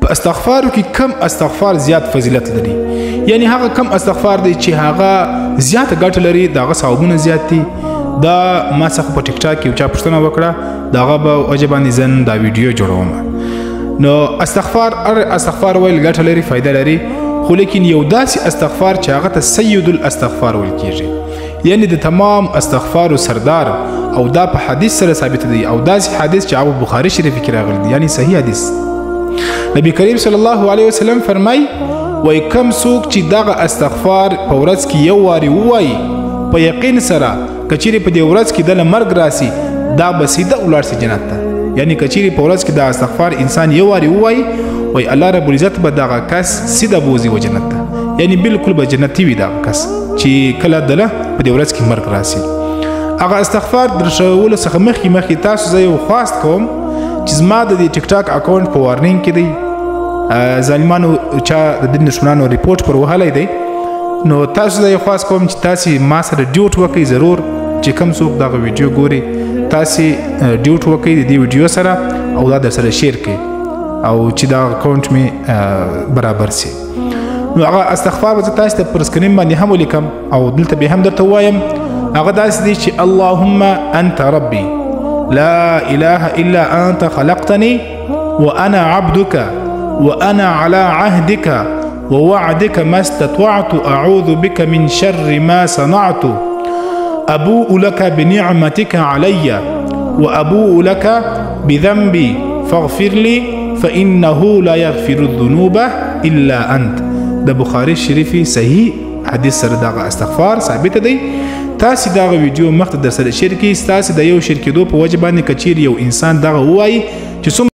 په استغفارو کې کم استغفار زیات فضیلت لري، یعنی هغه کم استغفار دی چې هغه زیاته ګټه لري، د هغه ثوابونه زیات دي. دا ما څخه په ټیک ټاک کې یو چا پوښتنه وکړه، د هغه به وجه باندې زه نن دا ویډیو جوړوم. نو استغفار، هر استغفار ویل ګټه لري، فایده لري، خو لیکن یو داسې استغفار چې هغه ته سید الاستغفار ویل کیږي، یعنی د تمام استغفارو سردار، او دا په حدیث سره ثابت دی، او داسې حدیث چې هغه بخاري شریف کې راغلی دی، یعنی صحیح حدیث. نبی کریم صلی الله علیه وسلم فرمای وای کم څوک چې دغه استغفار په ورځ کې یو واري ووایي په یقین سره، که چیرې په دې ورځ کې دله مرګ راسي، دا به سیده ولاړ سي جنت ته. یعنی که چیرې په ورځ کې دا استغفار انسان یو واري ووایي، وای الله رب العزت به دغه کس سیده بوځي و جنت ته، یعنی بالکل به جنتي وي دغه کس چې کله دله په دې ورځ کې مرګ راسي. هغه استغفار درښولو څخه مخکې تاسو زه یو خواست کوم چې زما د دې ټیک ټاک اکاونټ په warning کې دی، ظالمانو چا د دین دښمنانو report پر وهلی دی، نو تاسو زه یو خواست کوم چې تاسې ما سره duet وکړئ ضرور، چې کم څوک دغه ویډیو ګوري تاسې duet وکړئ د دې ویډیو سره، او دا در سره share کړئ، او چې دا اکاونټ مې برابر سي. نو هغه استغفار به زه تاسې ته پر screen باندې هم ولیکم، او دلته به هم درته ووایم. هغه داسې دی چې اللهم انت ربي لا اله الا انت خلقتني وانا عبدك وانا على عهدك ووعدك ما استطعت اعوذ بك من شر ما صنعت ابوء لك بنعمتك علي وابوء لك بذنبي فاغفر لي فانه لا يغفر الذنوب الا انت. د بخاري شریفي صحیح حدیث سره دغه استغفار ثابت دی. تاسې دغه ویډیو مخته در سره share کړئ، ستاسې د یو share کېدو په وجه باندې که چیرې یو انسان دغه ووایي چې څومره